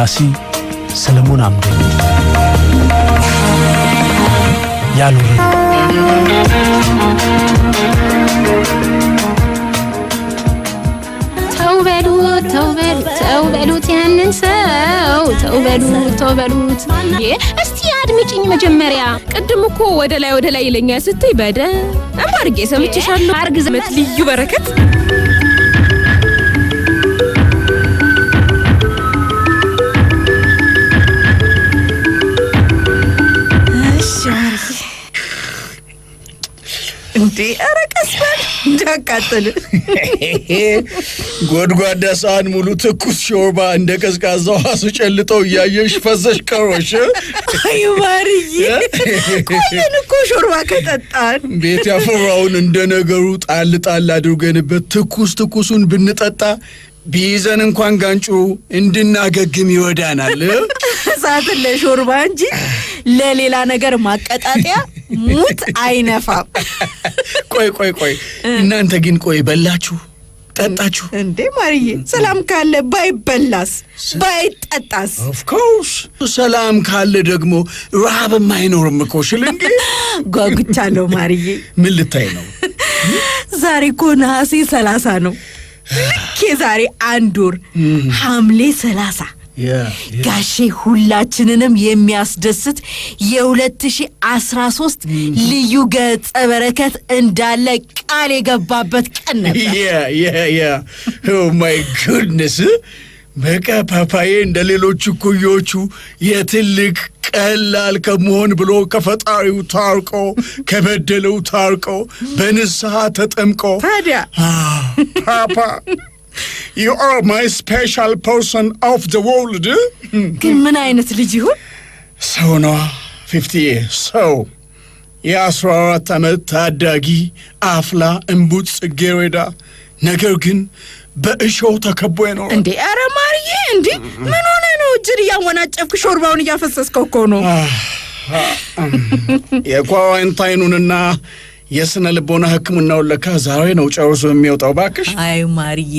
ደራሲ ሰለሞን አምደ ያኑርን። ተው በሉት፣ ተው በሉት፣ ተው በሉት ያንን ሰው፣ ተው በሉት፣ ተው በሉት። እስቲ አድምጪኝ መጀመሪያ። ቅድም እኮ ወደ ላይ ወደ ላይ ይለኛል ስትይ በደንብ አድርጌ ሰምቼሻለሁ። አርግዘመት ልዩ በረከት። እንዴ ኧረ ቀስ በል እንዳቃጥል። ጎድጓዳ ሳህን ሙሉ ትኩስ ሾርባ እንደ ቀዝቃዛ ውሃ ስጨልጠው እያየሽ ፈዘሽ ቀረሽ። አይ ማርዬ፣ ቆየን እኮ ሾርባ ከጠጣን። ቤት ያፈራውን እንደ ነገሩ ጣል ጣል አድርገንበት ትኩስ ትኩሱን ብንጠጣ ቢይዘን እንኳን ጋንጩ እንድናገግም ይወዳናል። እሳትን ለሾርባ እንጂ ለሌላ ነገር ማቀጣጠያ ሙት አይነፋም። ቆይ ቆይ ቆይ፣ እናንተ ግን ቆይ በላችሁ ጠጣችሁ? እንዴ ማርዬ፣ ሰላም ካለ ባይበላስ ባይጠጣስ? Of course ሰላም ካለ ደግሞ ረሃብም አይኖርም እኮ ሽልንጌ። ጓጉቻለሁ ማርዬ። ምን ልታይ ነው? ዛሬ እኮ ነሐሴ 30 ነው። ልክ የዛሬ አንድ ወር ሐምሌ 30 ጋሼ ሁላችንንም የሚያስደስት የ2013 ልዩ ገጸ በረከት እንዳለ ቃል የገባበት ቀን ነበር። Yeah, oh my goodness። በቃ ፓፓዬ እንደ ሌሎቹ እኩዮቹ የትልቅ ቀላል ከመሆን ብሎ ከፈጣሪው ታርቆ ከበደለው ታርቆ በንስሐ ተጠምቆ ታዲያ ፓፓ, you are my special person of the world። ግን ምን አይነት ልጅ ይሁን? ሰው ነዋ ፊፍቲዬ፣ ሰው፣ የ14 ዓመት ታዳጊ አፍላ እምቡጥ ጽጌረዳ፣ ነገር ግን በእሾህ ተከቦ የኖረ። እንዴ ኧረ ማርዬ፣ እንዴ ምን ሆነ ነው? እጅን እያወናጨፍክ ሾርባውን እያፈሰስከው እኮ ነው። የ quarantine ኡንና የስነ ልቦና ሕክምናውን ለካ ዛሬ ነው ጨርሶ የሚወጣው። ባክሽ። አይ ማርዬ፣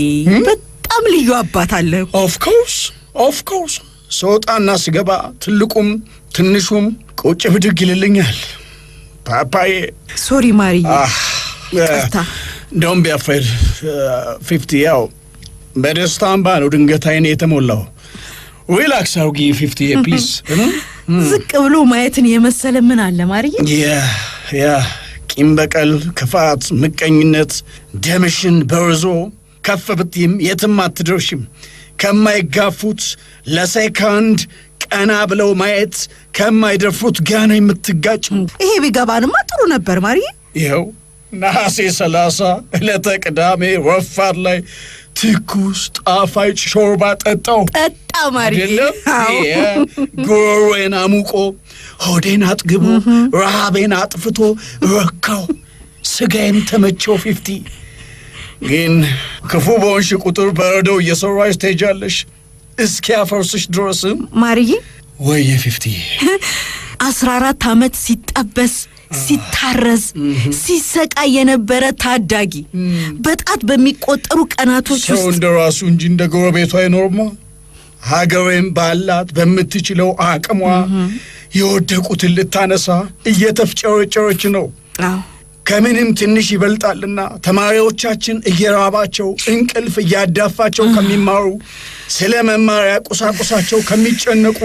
በጣም ልዩ አባት አለ። Of course, of course። ስወጣና ስገባ ትልቁም ትንሹም ቁጭ ብድግ ይልልኛል ፓፓዬ። Sorry ማርዬ፣ ይቅርታ። Don't be afraid ፊፍቲ። ያው በደስታ እምባ ነው ድንገት አይኔ የተሞላው። Relax አውጊ ፊፍቲ፣ please። ዝቅ ብሎ ማየትን የመሰለ ምን አለ ማርዬ? Yeah, ቂም በቀል፣ ክፋት፣ ምቀኝነት ደምሽን በርዞ ከፍ ብትይም የትም አትደርሽም። ከማይጋፉት፣ ለሴካንድ ቀና ብለው ማየት ከማይደፍሩት ጋር ነው የምትጋጭ። ይሄ ቢገባንማ ጥሩ ነበር ማርዬ። ይኸው ነሐሴ 30 ዕለተ ቅዳሜ ረፋድ ላይ ትኩስ ጣፋጭ ሾርባ ጠጣው። ጠጣ ማርዬ። አይደለም? አዎ። ጉሮሮዬን አሙቆ ሆዴን አጥግቦ ረሃቤን አጥፍቶ ረካው። ስጋዬም ተመቸው። ፊፍቲ፣ ግን ክፉ በሆንሽ ቁጥር በረዶው እየሰራሽ ትሄጃለሽ እስኪያፈርስሽ ድረስም። ማርዬ። ወየ ፊፍቲ። 14 ዓመት ሲጠበስ፣ ሲታረዝ፣ ሲሰቃይ የነበረ ታዳጊ በጣት በሚቆጠሩ ቀናቶች ሰው ውስጥ እንደ ራሱ እንጂ እንደ ጎረቤቱ አይኖርማ። ሀገሬም ባላት በምትችለው አቅሟ የወደቁትን ልታነሳ እየተፍጨረጨረች ነው። ከምንም ትንሽ ይበልጣልና ተማሪዎቻችን እየራባቸው እንቅልፍ እያዳፋቸው ከሚማሩ፣ ስለ መማሪያ ቁሳቁሳቸው ከሚጨነቁ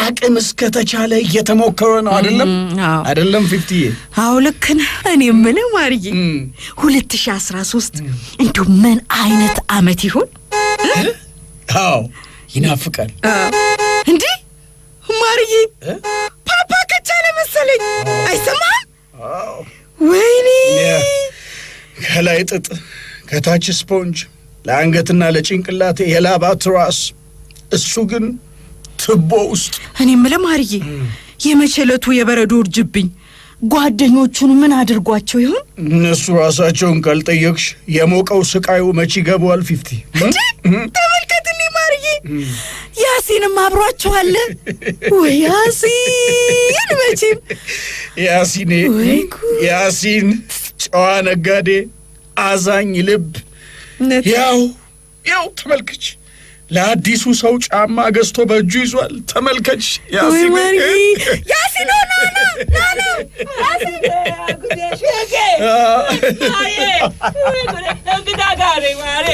አቅም እስከተቻለ እየተሞከረ ነው። አይደለም? አዎ። አይደለም ፊፍቲዬ? አዎ ልክ ነህ። እኔ የምልህ ማርዬ፣ 2013 እንዲሁ ምን አይነት አመት ይሆን? አዎ ይናፍቃል። እንዴ ማርዬ፣ ፓፓ ከቻለ መሰለኝ። አይሰማህም? ወይኔ። ከላይ ጥጥ ከታች ስፖንጅ፣ ለአንገትና ለጭንቅላቴ የላባ ትራስ፣ እሱ ግን ትቦ ውስጥ። እኔ የምልህ ማርዬ፣ የመቸለቱ የበረዶ ውርጅብኝ ጓደኞቹን ምን አድርጓቸው ይሆን? እነሱ ራሳቸውን ካልጠየቅሽ የሞቀው ስቃዩ መች ይገባዋል ፊፍቲ? እንዴ ተመልከትልኝ ማርዬ፣ ያሲንም አብሯቸው አለ። ወይ ያሲን መቼም። ያሲኔ። ወይ ጉድ! ያሲን ጨዋ ነጋዴ፣ አዛኝ ልብ። ያው ያው ተመልከች፣ ለአዲሱ ሰው ጫማ ገዝቶ በእጁ ይዟል። ተመልከች። ወይ ማርዬ፣ ያሲኖ ና ና ና ና። እንግዳ ጋር ማሬ።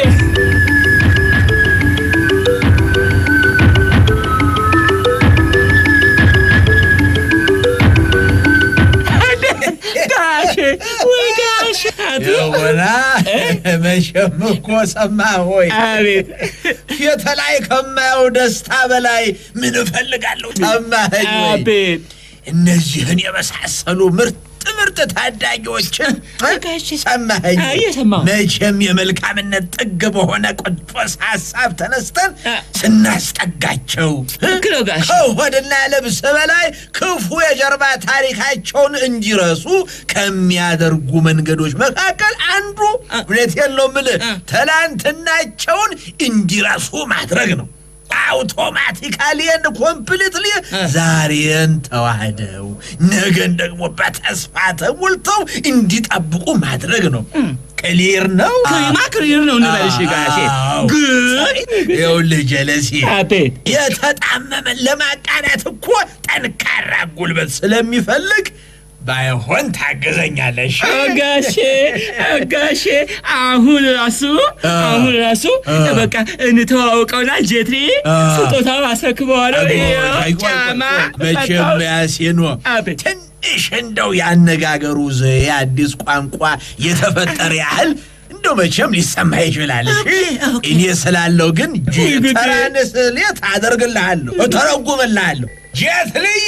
ጋሼ፣ ወይ ጋሼ። የሆና መቼም እኮ ሰማህ ሆይ? አቤት። የተላይ ከማየው ደስታ በላይ ምን እፈልጋለሁ? ሰማኸኝ ወይ? አቤት። እነዚህን የመሳሰሉ ምርጥ ምርጥ ታዳጊዎችን ሰማኸኝ? እየሰማሁ። መቼም የመልካምነት ጥግ በሆነ ቅዱስ ሀሳብ ተነስተን ስናስጠጋቸው ልክ ነው ጋሼ። ከሆድና ልብስ በላይ ክፉ የጀርባ ታሪካቸውን እንዲረሱ ከሚያደርጉ መንገዶች መካከል አንዱ፣ እውነቴን ነው የምልህ፣ ትላንትናቸውን እንዲረሱ ማድረግ ነው። Automatically and completely ዛሬን ተዋህደው ነገን ደግሞ በተስፋ ተሞልተው እንዲጠብቁ ማድረግ ነው። Clear ነው። ክሪማ clear ነው እንበልሽ ጋሼ። ግን ይኸውልህ ጀለሴ፣ አቤት። የተጣመመን ለማቃናት እኮ ጠንካራ ጉልበት ስለሚፈልግ ባይሆን ታግዘኛለሽ። ጋሼ፣ ጋሼ፣ አሁን ራሱ በቃ እንተዋውቀውና ጀትሪ ስጦታው አስረክበዋለሁ። ይኸው ጫማ መቼም ሰጠው። ያሲኖ አቤት። ትንሽ እንደው ያነጋገሩ ዘዬ አዲስ ቋንቋ የተፈጠረ ያህል እንደው መቼም ሊሰማ ይችላል። እሺ? እኔ ስላለው ግን translate አደርግልሃለሁ፣ እተረጉምልሃለሁ። ጀትልዬ፣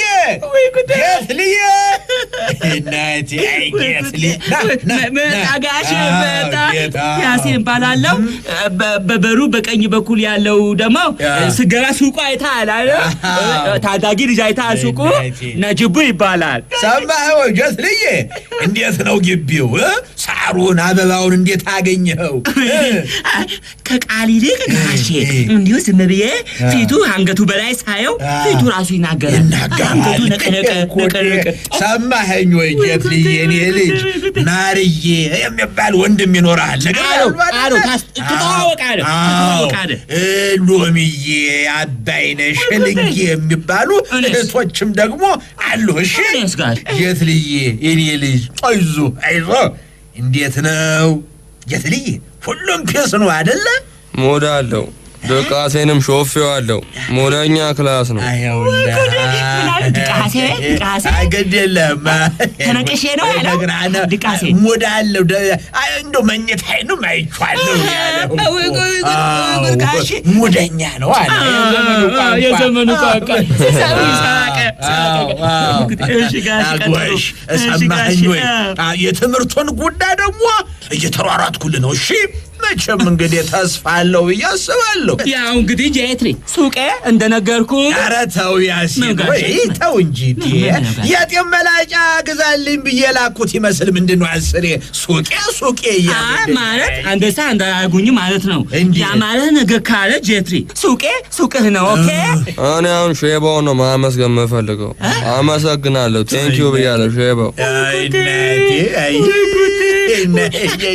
ጀትልዬ፣ እናቴ፣ አይ ጀትልዬ፣ ና ና። መጣ። ና። ጋሼ። አዎ፣ መጣ። ጌታ። ያሴን እባላለሁ። በበሩ በቀኝ በኩል ያለው ደግሞ ስገባ ሱቁ አይተሃል አይደል? ታዳጊ ልጅ አይተሃል። ሱቁ እናቴ። ነጅቡ ይባላል። ሰማኸው ጀትልዬ? እንዴት ነው ግቢው? እ? ሳሩን አበባውን እንዴት አገኘኸው? ከቃል ይልቅ ጋሼ እንዲሁ ዝም ብዬ ፊቱ አንገቱ በላይ ሳየው ፊቱ ራሱ ይናገራል። ይናገራል። አንገቱ ነቀነቀ ነቀነቀ። ሰማኸኝ ወይ ጀትልዬ? እኔ ልጅ ማርዬ የሚባል ወንድም ይኖርሃል። አሎ አሎ፣ ትተዋወቃለህ ትተዋወቃለህ። ሎሚዬ፣ አባይነሽ፣ ልንጌ የሚባሉ እኔስ? እህቶችም ደግሞ አሉ። እሺ። እኔስ ጋር? ጀትልዬ የኔ ልጅ፣ አይዞ አይዞ። እንዴት ነው ጀትልዬ? ሁሉም peace ነው አደለ? ሞዳ አለው። ድቃሴንም ሾፌዋለሁ። ሞደኛ class ነው። ድቃሴ ድቃሴ። ግድ የለም። ተነቅሼ ነው ያለው? ድቃሴ። ሙድ አለው። እንደው መኝታዬንም አይቼዋለሁ ያለው። ወይ ጉድ፣ ጋሼ። ሙደኛ ነው አለ። የዘመኑ ቋንቋ። የዘመኑ ቋንቋ። ሲሰሙ ሳቀ ሳቀ። እሺ ጋሽ፣ ቀጥሉ። ጎሽ። እሺ ሰማኸኝ ጋሽ። ወይ? የትምህርቱን ጉዳይ ደግሞ እየተሯሯጥኩልህ ነው። እሺ፣ መቼም እንግዲህ ተስፋ አለው ብዬ አስባለሁ። ያው እንግዲህ ጄትሪ ሱቄ እንደነገርኩ ኧረ ተው ያሲን፣ ምን ጋሼ? ወይ ተው እንጂ እንዴ! ምን ነው ጋሼ? የጤም መላጫ ግዛልኝ ብዬ ላኩት ይመስል ምንድን ነው አስሬ ሱቄ ሱቄ እያለ? ማለት አንደሳ እንዳያጉኝ ማለት ነው። እንዴ? ያ ማለት ነገር ካለ ጄትሪ ሱቄ ሱቅህ ነው። Okay። እኔ አሁን ሼባውን ነው ማመስገን የምፈልገው። አመሰግናለሁ። Thank you ብያለሁ ሼባው። አይ እናቴ፣ አይ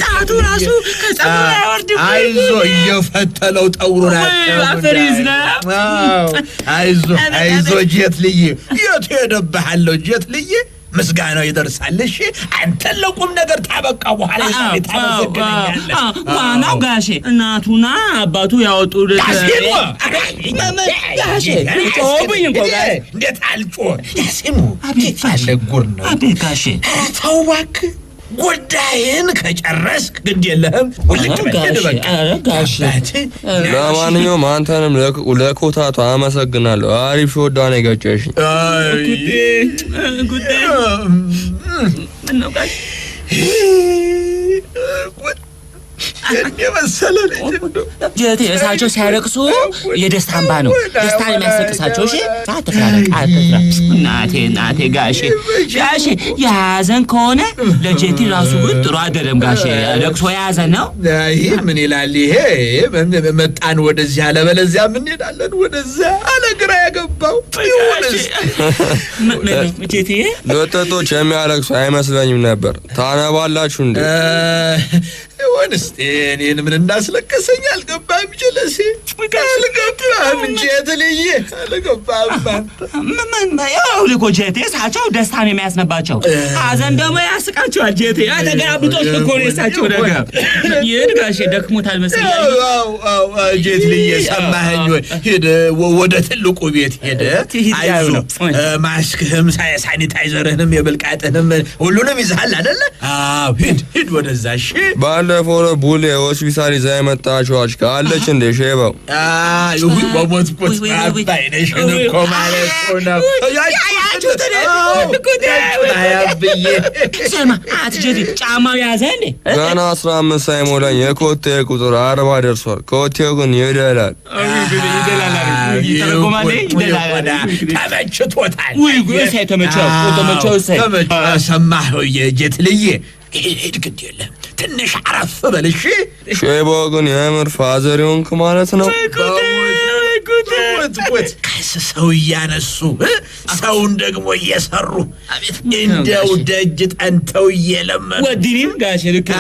ጣቱ ራሱ ከጸጉሩ አይወርድም። አይዞ፣ እየፈተለው ጠጉሩን። ወይ አፈር ይዝ ነው። አይዞ አይዞ ጀትልዬ፣ የት ሄደብሃለሁ ጀትልዬ፣ ምስጋናው ይደርሳል። እሺ፣ አንተን ለቁም ነገር ታበቃ በኋላ ታመሰግነኛለህ። ዋናው ጋሼ እናቱና አባቱ ያወጡለት ያሲኑ። ጋሼ ጮኸብኝ እኮ ጋሼ። እንዴት አልጮህ ያሲኑ? እንዴት ያለ ጉር ነው! አቤት ጋሼ። ኧረ ተው እባክህ፣ ጉዳይን ከጨረስክ ግድ የለህም፣ ውልቅ በል፣ ሂድ በቃ። ኧረ ጋሼ። አባትህ። ለማንኛውም አንተንም ለኮታቱ አመሰግናለሁ። አሪፍ ሾዳ ነው የገጨሽኝ። አይ፣ ጉዴ ምነው ጋሼ? የመሰለ ልጅ እንደው። ጀቴ እሳቸው ሲያለቅሱ የደስታ እንባ ነው። ደስታ የሚያስለቅሳቸው። እሺ አትፍራ፣ በቃ አትፍራ። እናቴ እናቴ፣ ጋሼ ጋሼ፣ የያዘን ከሆነ ለጀቲ ራሱ ግን ጥሩ አይደለም ጋሼ። ለቅሶ የያዘን ነው። ይህ ምን ይላል ይሄ? መጣን ወደዚህ፣ አለበለዚያ ምን እንሄዳለን ወደዚያ አለ። ግራ ያገባው ይሁንስ። ጀቴ። ለጥጦች የሚያለቅሱ አይመስለኝም ነበር። ታነባላችሁ እንዴ? ይሆን እስቲ እኔን ምን እንዳስለቀሰኝ አልገባም። ጀለሴ አልገባም እንጂ የተለየ አልገባም። አንተ ምን ያው ልኮ ጀቴ እሳቸው ደስታን የሚያስነባቸው ሐዘን ደግሞ ያስቃቸዋል። ጀቴ ተገላብጦሽ እኮ ነው የእሳቸው ነገር። ይሄድ ጋሼ ደክሞታል መሰለኝ። አዎ አዎ፣ ጄት ልዬ ሰማኸኝ ወይ? ሂድ ወደ ትልቁ ቤት ሄደ። አይዞህ፣ ማስክህም ሳኒታይዘርህንም የብልቃጥህንም ሁሉንም ይዘሃል አይደለ? አዎ፣ ሂድ ሂድ ወደዛ። እሺ። ባለፈው ቡሌ ሆስፒታል ይዛ የመጣችው አሽከ አለች እንዴ ሼባው? አይ በሞትኩት አባይነሽን እኮ ማለት ነው። አያብዬ ስማ አትጀቴ ጫማው ያዘ እንዴ? ገና 15 ሳይሞላኝ የኮቴ ቁጥር 40 ደርሷል። ኮቴው ግን ይደላል። ተመችቶታል። ውይ እሰይ ተመቸው ተመቸው እሰይ። ሰማህ ጄት ልዬ ሂድ፣ ግድ የለም ትንሽ አረፍ በል እሺ። ሼባው ግን የምር father ሆንክ ማለት ነው። ሞት ቀስ ሰው እያነሱ ሰውን ደግሞ እየሰሩ እንደው ደጅ ጠንተው እየለመኑ ወዲኒም ጋሼ ልክ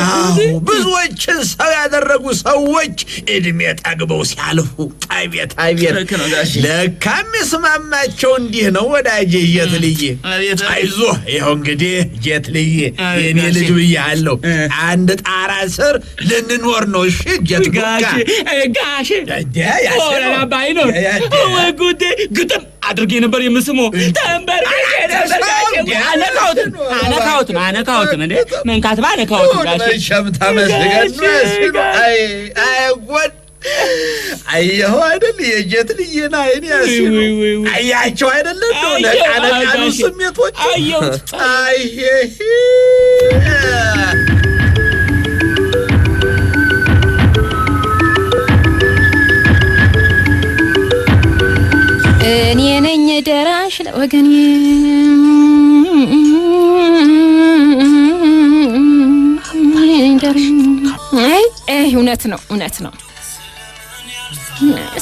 ብዙዎችን ሰው ያደረጉ ሰዎች እድሜ ጠግበው ሲያልፉ አቤት አቤት፣ ለካ የሚስማማቸው እንዲህ ነው ወዳጄ ጀትልዬ። አይዞህ፣ ይኸው እንግዲህ ጀትልዬ የኔ ልጅ ብያለሁ፣ አንድ ጣራ ስር ልንኖር ነው። እሺ ጀት ጋሼ ጋሼ አባይ ነው ወይ ጉዴ! ግጥም አድርጌ ነበር የምስመው። ተንበርክኬ ነበር ጋሼ። አነካሁትም አነካሁትም አነካሁትም እንዴ መንካት ባነካሁትም ጋሼ። መቼም ተመስገን ነው። አይ አይ ጉድ! አየኸው አይደል የጀት ልዬን አይን ያሲሉ አያቸው አይደለ እንደው ነቃ ነቃ ያሉ ስሜቶች። አየሁት። አይ እኔ ነኝ ደራሽ ለወገኔ፣ አይ እውነት ነው እውነት ነው።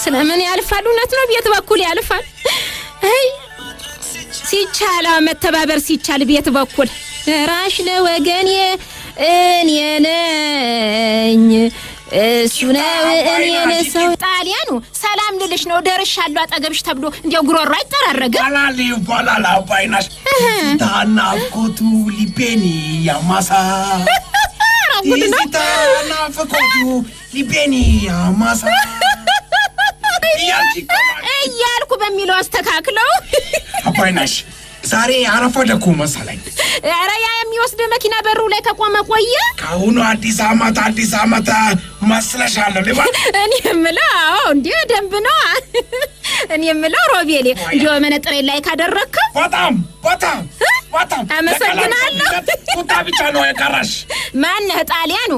ስለምን ያልፋል? እውነት ነው፣ ቤት በኩል ያልፋል። አይ ሲቻል መተባበር ሲቻል ቤት በኩል ደራሽ ለወገኔ እኔ ነኝ እሱ ነው እኔን ሰው ጣሊያኑ ሰላም ልልሽ ነው ደርሻለሁ አጠገብሽ ተብሎ እንዲያው ጉሮሮ አይጠራረግም። ይባላል ይባላል። አባይናሽ ትዝታና ናፍቆቱ ሊቤኒ ያማሳ፣ ትዝታ ናፍቆቱ ሊቤኒ ያማሳ እያልኩ በሚለው አስተካክለው። አባይናሽ ዛሬ አረፈደ እኮ መሰለኝ። ኧረ ያ የሚወስድ መኪና በሩ ላይ ከቆመ ቆየ። ከአሁኑ አዲስ ዓመት አዲስ ዓመት መስለሻለሁ ልበል? እኔ የምለው አዎ፣ እንዴ ደንብ ነው። እኔ የምለው ሮቤሌ እንዲያው መነጥሬ ላይ ካደረግከው በጣም በጣም በጣም አመሰግናለሁ። ቁጣ ብቻ ነው የቀረሽ። ማነህ ጣሊያኑ?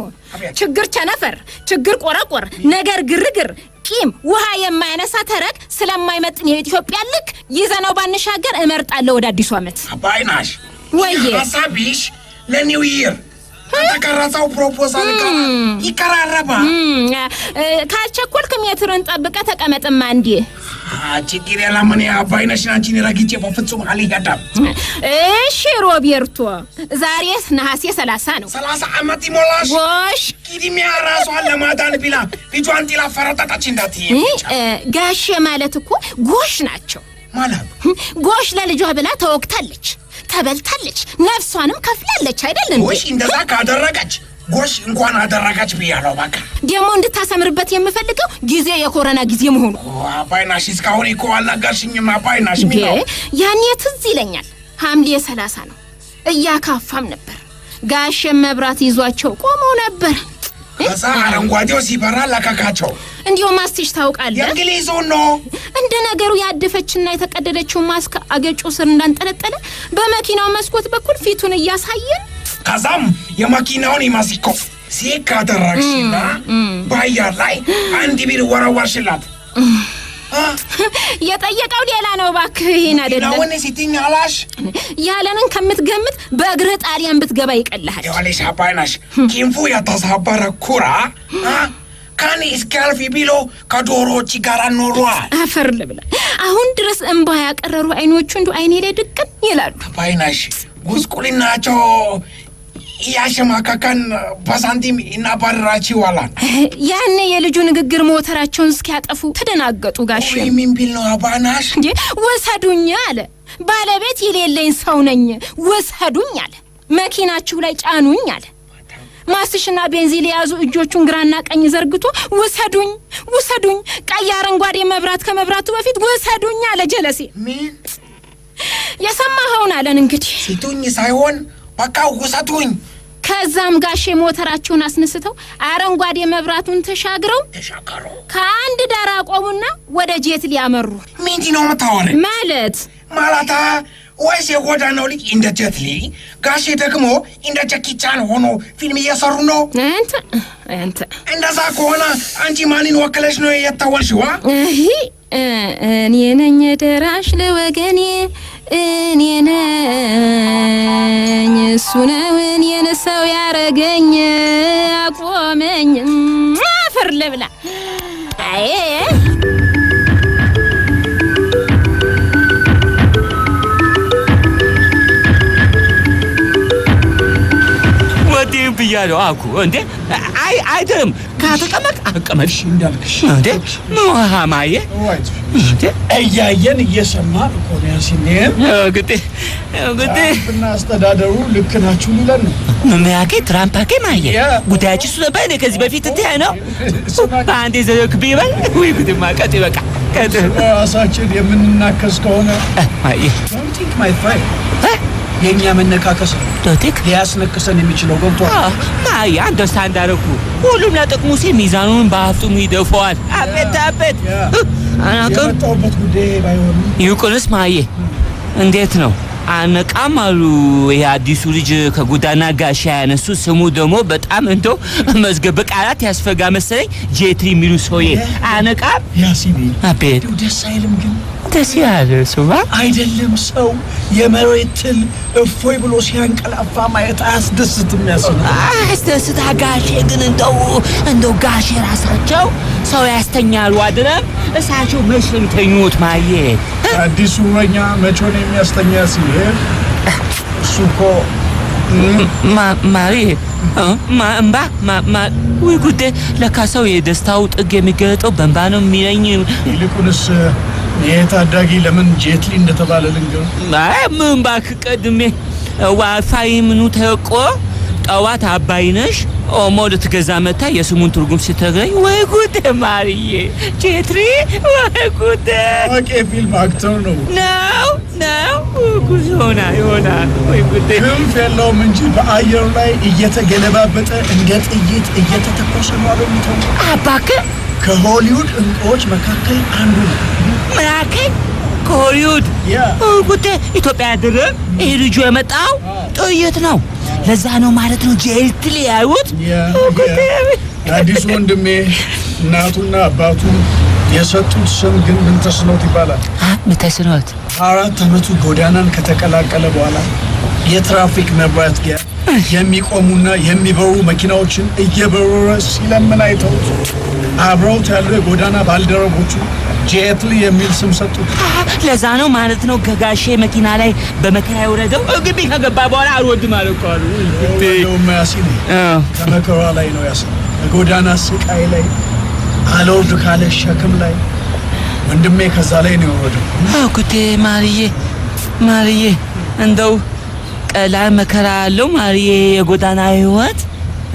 ችግር ቸነፈር፣ ችግር ቆረቆር፣ ነገር ግርግር፣ ቂም ውሃ የማያነሳ ተረክ ስለማይመጥን የኢትዮጵያ ልክ ይዘነው ባንሻገር እመርጣለሁ ወደ አዲሱ ዓመት። አባይናሽ ወዬ ሀሳቢሽ ለ New Year ከተቀረጸው proposal ጋር ይቀራረባል። ካልቸኮልክ ሜትርን ጠብቀህ ተቀመጥማ እንዴ። ችግር የለም። እኔ አባይነሽን አንቺን ረግጬ በፍጹም አልሄድም። እሺ ሮቤርቶ፣ ዛሬ ነሐሴ 30 ነው። 30 ዓመት ይሞላሽ። ጎሽ ቅድሚያ ራሷን ለማዳን ብላ ልጇን ጥላ ፈረጠጠች እንዳትዪ። ጋሼ ማለት እኮ ጎሽ ናቸው። ማለት ጎሽ ለልጇ ብላ ተወግታለች፣ ተበልታለች፣ ነፍሷንም ከፍላለች አይደል እንዴ? ጎሽ እንደዛ ካደረገች ጎሽ እንኳን አደረገች ብያለሁ። በቃ ደግሞ እንድታሰምርበት የምፈልገው ጊዜ የኮረና ጊዜ መሆኑ። አባይናሽ እስካሁን እኮ አልነገርሽኝም። አባይናሽ ምን ነው? ያኔ ትዝ ይለኛል ሐምሌ 30 ነው። እያካፋም ነበር። ጋሼ መብራት ይዟቸው ቆመው ነበር። ከዛ አረንጓዴው ሲበራ ለቀቃቸው። እንዲሁ ማስቲሽ ታውቃለህ? የእንግሊዙን ነው። እንደ ነገሩ ያደፈችና የተቀደደችው ማስክ አገጩ ስር እንዳንጠለጠለ በመኪናው መስኮት በኩል ፊቱን እያሳየን፣ ከዛም የመኪናውን መስኮት ሲክ አደረግሽና በአየር ላይ አንድ ቢር ወረወርሽላት። የጠየቀው ሌላ ነው እባክህ፣ ይሄን አይደለም። መኪናውን ሲቲኝ አላሽ። ያለንን ከምትገምት በእግርህ ጣሊያን ብትገባ ይቀልሃል። ይኸውልሽ አባይነሽ ክንፉ የተሰበረ ኩራ ካን እስኪያልፍ ብሎ ከዶሮዎች ጋር ኖሯል። አፈር ልብላ። አሁን ድረስ እንባ ያቀረሩ አይኖቹ እንዱ አይኔ ላይ ድቅን ይላሉ። አባይነሽ ጉስቁልናቸው እያሸማቀቀን በሳንቲም እናባርራችኋለን። ያኔ የልጁ ንግግር ሞተራቸውን እስኪያጠፉ ተደናገጡ። ጋሼ ወይ ምን ቢል ነው አባናሽ? እንዴ ወሰዱኝ አለ። ባለቤት የሌለኝ ሰው ነኝ፣ ወሰዱኝ አለ። መኪናችሁ ላይ ጫኑኝ አለ። ማስሽና ቤንዚን የያዙ እጆቹን ግራና ቀኝ ዘርግቶ ውሰዱኝ፣ ውሰዱኝ፣ ቀይ አረንጓዴ መብራት ከመብራቱ በፊት ውሰዱኝ አለ። ጀለሴ ምን የሰማኸውን አለን እንግዲህ። ስጡኝ ሳይሆን በቃ ውሰዱኝ። ከዛም ጋሼ ሞተራቸውን አስነስተው አረንጓዴ መብራቱን ተሻግረው ተሻገሩ። ከአንድ ዳር አቆሙና ወደ ጄት ሊያመሩ። ምንድን ነው የምታወሪው? ማለት ማለታ ወይስ የጎዳናው ልጅ እንደ ጀትሊ፣ ጋሼ ደግሞ እንደ ጃኪ ቻን ሆኖ ፊልም እየሰሩ ነው? አንተ አንተ እንደዛ ከሆነ አንቺ ማንን ወክለሽ ነው የተወልሽዋ? እህ እኔ ነኝ ደራሽ ለወገኔ፣ እኔ ነኝ፣ እሱ ነው እኔን ሰው ያረገኝ፣ አቆመኝ አፈር ልብላ። አይ ወዲህ ብያለሁ አልኩ እንዴ። አይ አይደለም፣ ካተቀመጥ አቀመጥ እንዳልክሽ እንዴ ማማዬ እንዴ እያየን እየሰማን እኮ ነው ያሲኔ። ግጤ ግጤ እና አስተዳደሩ ልክ ናችሁ ሊለን ነው። ምያኬ ትራምፕ አኬ ማየ ጉዳያችን እሱ ነበር። እኔ ከዚህ በፊት እንትን ነው በአንዴ ዘክ ቢበል ወይ ጉድማ ቀጥ በቃ ቀጥ ራሳችን የምንናከስ ከሆነ ማየ don't think my friend የእኛ መነካከስ ነው ዶቲክ ሊያስነክሰን የሚችለው ገብቷል። ማየ አንደርስታንድ አደረኩ። ሁሉም ለጥቅሙ ሲል ሚዛኑን በአፍጡሙ ይደፋዋል። አቤት አቤት አናውቅም። የመጣሁበት ጉዳይ ባይሆንም ይልቁንስ ማየ እንዴት ነው አነቃም አሉ። ይሄ አዲሱ ልጅ ከጎዳና ጋሻ ያነሱ ስሙ ደግሞ በጣም እንደው መዝገበ ቃላት ያስፈጋ መሰለኝ። ጄትሪ የሚሉ ሰውዬ አነቃም። ያሲኔ አቤት እንደው ደስ አይልም ግን ደስ ያለ ሱባ አይደለም ሰው የመሬት ትል እፎይ ብሎ ሲያንቀላፋ ማየት አያስደስትም? ያሲኔ አያስደስታ ጋሼ ግን እንደው እንደው ጋሼ ራሳቸው ሰው ያስተኛሉ አይደለም? እሳቸው መች ነው የሚተኙት? ማየ አዲሱ እረኛ መቼ ነው የሚያስተኛ? ያሲኔ እሱ እኮ ማሪ እምባ ወይ ጉዴ! ለካ ሰው የደስታው ጥግ የሚገለጠው በእንባ ነው የሚለኝ። ይልቁንስ ይሄ ታዳጊ ለምን ጄትሊ እንደተባለ ልንገር። አይ ምን እባክህ ቀድሜ ዋይፋይ ምኑ ተቆ ጠዋት አባይነሽ ኦሞ ልትገዛ መታ የስሙን ትርጉም ስትነግረኝ ወይ ጉዴ ማርዬ ጄትሪ ወይ ጉዴ! ታዋቂ የፊልም actor ነው ነው ነው ጉድ ይሆናል ይሆናል ወይ ጉዴ! ክንፍ የለውም እንጂ በአየር ላይ እየተገለባበጠ እንደ ጥይት እየተተኮሰ ነው አሉ የሚተው። አባክህ ከሆሊውድ እንቁዎች መካከል አንዱ ነው። ምናከኝ ከሆሊውድ ጉዴ! ኢትዮጵያ አይደለም ይሄ ልጁ የመጣው ጥይት ነው። ለዛ ነው ማለት ነው ጄትሊ ያሉት። አዲሱ ወንድሜ እናቱና አባቱ የሰጡት ስም ግን ምንተስኖት ይባላል። ምንተስኖት 4 ዓመቱ ጎዳናን ከተቀላቀለ በኋላ የትራፊክ መብራት ጋር የሚቆሙና የሚበሩ መኪናዎችን እየበረረ ሲለምን አይተውት አብረውት ያሉ የጎዳና ባልደረቦቹ ጄትሊ የሚል ስም ሰጡት። ለዛ ነው ማለት ነው ከጋሼ መኪና ላይ በመከራ የወረደው። ግቢ ከገባ በኋላ አልወድም አለ እኮ አሉ። የወረደውማ ያሲኔ ከመከራ ላይ ነው ያሲኔ፣ ከጎዳና ስቃይ ላይ አልወርድ ካለ ሸክም ላይ ወንድሜ ከዛ ላይ ነው የወረደው። ጉዴ ማርዬ ማርዬ፣ እንደው ቀላል መከራ አለው ማርዬ የጎዳና ህይወት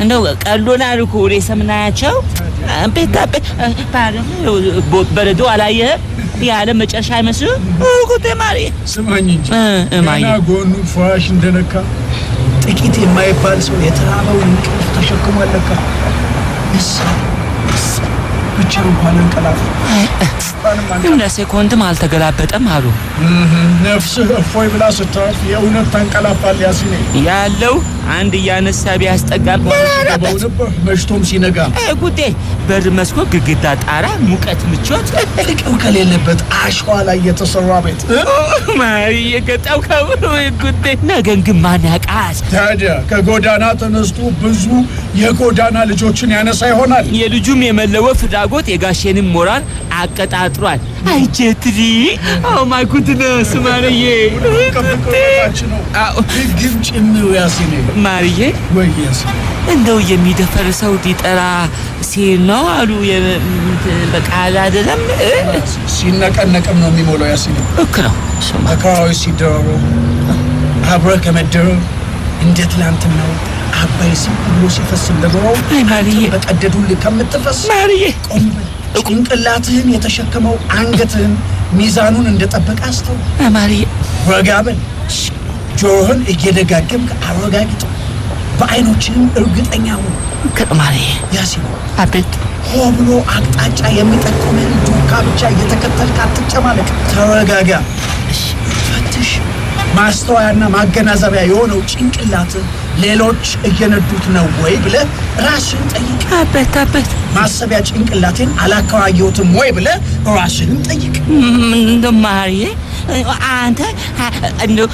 እንደው ቀሎናል እኮ ወደ ሰምናያቸው በረዶ አላየህም? የዓለም መጨረሻ አይመስልም? ጉዴ ማርዬ ስማኝ እንጂ ገና ጎኑ ፍራሽ እንደነካ ጥቂት የማይባል ሰው የተራበውን እንቅልፍ ተሸክሟል ለካ። ብቻ እንኳን አንቀላፋ ለሴኮንድም አልተገላበጠም አሉ። ነፍስህ እፎይ ብላ ስታርፍ የእውነት ታንቀላፋል። ያሲኔ ያለው አንድ እያነሳ ቢያስጠጋም ነበር መሽቶም ሲነጋ ጉዴ በር፣ መስኮት፣ ግድግዳ፣ ጣራ፣ ሙቀት፣ ምቾት ፍቅር ከሌለበት አሸዋ ላይ የተሰራ ቤት ማርዬ ገጠም ከብሮ ጉዴ። ነገን ግን ማን ያውቃል? ታዲያ ከጎዳና ተነስቶ ብዙ የጎዳና ልጆችን ያነሳ ይሆናል። የልጁም የመለወጥ ፍላጎት የጋሼንም ሞራል አቀጣጥሯል። አይ ጀትሊ፣ oh my goodness ማርዬ፣ ነው ህግም ጭምር ያሲኔ። ማርዬ ወይ ያሲኔ፣ እንደው የሚደፈር ሰው ሊጠራ ሲል ነው አሉ። በቃ አይደለም። ሲነቀነቅም ነው የሚሞላው ያሲኔ። ልክ ነው። መከራዎች ሲደረቡ አብረህ ከመደረብ እንደ ትላንትናው አባይ ዝም ብሎ ሲፈስ እንደኖረው በቀደዱልህ ከምትፈስ ማርዬ ቆም በል። ጭንቅላትህን የተሸከመው አንገትህን ሚዛኑን እንደጠበቀ አስተውል። ማርዬ ረጋ በል። ጆሮህን እየደጋገምክ አረጋግጥ። በአይኖችህም እርግጠኛ ሁን። ማርዬ ያሲን፣ አቤት። ሆ ብሎ አቅጣጫ የሚጠቁምህን ዱካ ብቻ እየተከተልክ አትጨማለቅ። ተረጋጋ፣ ፈትሽ። ማስተዋያና ማገናዘቢያ የሆነው ጭንቅላት ሌሎች እየነዱት ነው ወይ ብለህ ራስህን ጠይቅ። አቤት አቤት። ማሰቢያ ጭንቅላቴን አላከራየሁትም ወይ ብለህ ራስህን ጠይቅ። እንደው ማርዬ አንተ እንደው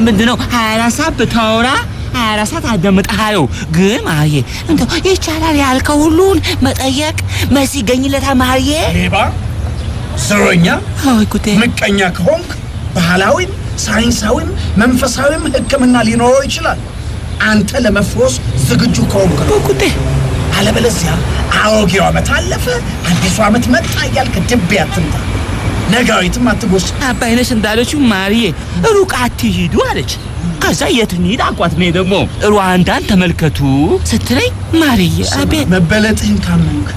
ምንድን ነው 24 ሰዓት ብታወራ 24 ሰዓት አዳምጥሃለሁ። ግን ማርዬ እንደው ይቻላል ያልከው ሁሉን መጠየቅ መልስ ይገኝለታል ማርዬ። ሌባ፣ ዘረኛ፣ ምቀኛ ከሆንክ ባህላዊም ሳይንሳዊም መንፈሳዊም ሕክምና ሊኖረው ይችላል። አንተ ለመፈወስ ዝግጁ ከሆንክ ነው። አለበለዚያ አሮጌው ዓመት አለፈ አዲሱ ዓመት መጣ እያልክ ድቤ አትምታ፣ ነጋሪትም አትጎስ። አባይነሽ እንዳለችው ማርዬ ሩቅ አትሂዱ አለች። ከዛ የት እንሂድ አልኳት። እኔ ደግሞ ሩዋንዳን ተመልከቱ ስትለኝ ማርዬ አቤት። መበለጥህን ካመንክ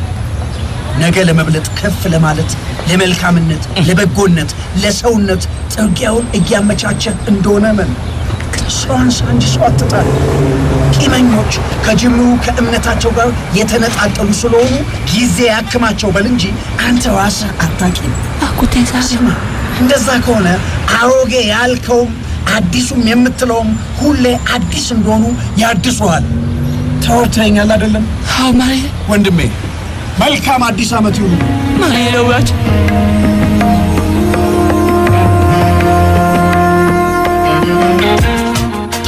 ነገ ለመብለጥ ከፍ ለማለት ለመልካምነት፣ ለበጎነት፣ ለሰውነት ጥርጊያውን እያመቻቸህ እንደሆነ መን ሰው አንሳ እንጂ ሰው አትጣል። ቂመኞች ከጅምሩ ከእምነታቸው ጋር የተነጣጠሉ ስለሆኑ ጊዜ ያክማቸው በል እንጂ አንተ ራስህ አታቂም። ስማ፣ እንደዛ ከሆነ አሮጌ ያልከውም አዲሱም የምትለውም ሁሌ አዲስ እንደሆኑ ያድሱሃል። ተወርተኸኛል አይደለም? አዎ ማርዬ። ወንድሜ መልካም አዲስ ዓመት ይሁን። ማርዬ ለውላች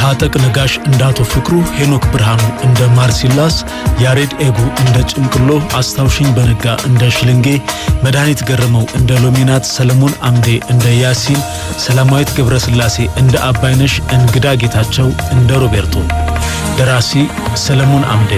ታጠቅ ነጋሽ እንደ አቶ ፍቅሩ፣ ሄኖክ ብርሃኑ እንደ ማርሲላስ፣ ያሬድ ኤጉ እንደ ጭንቅሎ፣ አስታውሽኝ በነጋ እንደ ሽልንጌ፣ መድኃኒት ገረመው እንደ ሎሚናት፣ ሰለሞን አምዴ እንደ ያሲን፣ ሰላማዊት ገብረስላሴ እንደ አባይነሽ፣ እንግዳ ጌታቸው እንደ ሮቤርቶ። ደራሲ ሰለሞን አምዴ።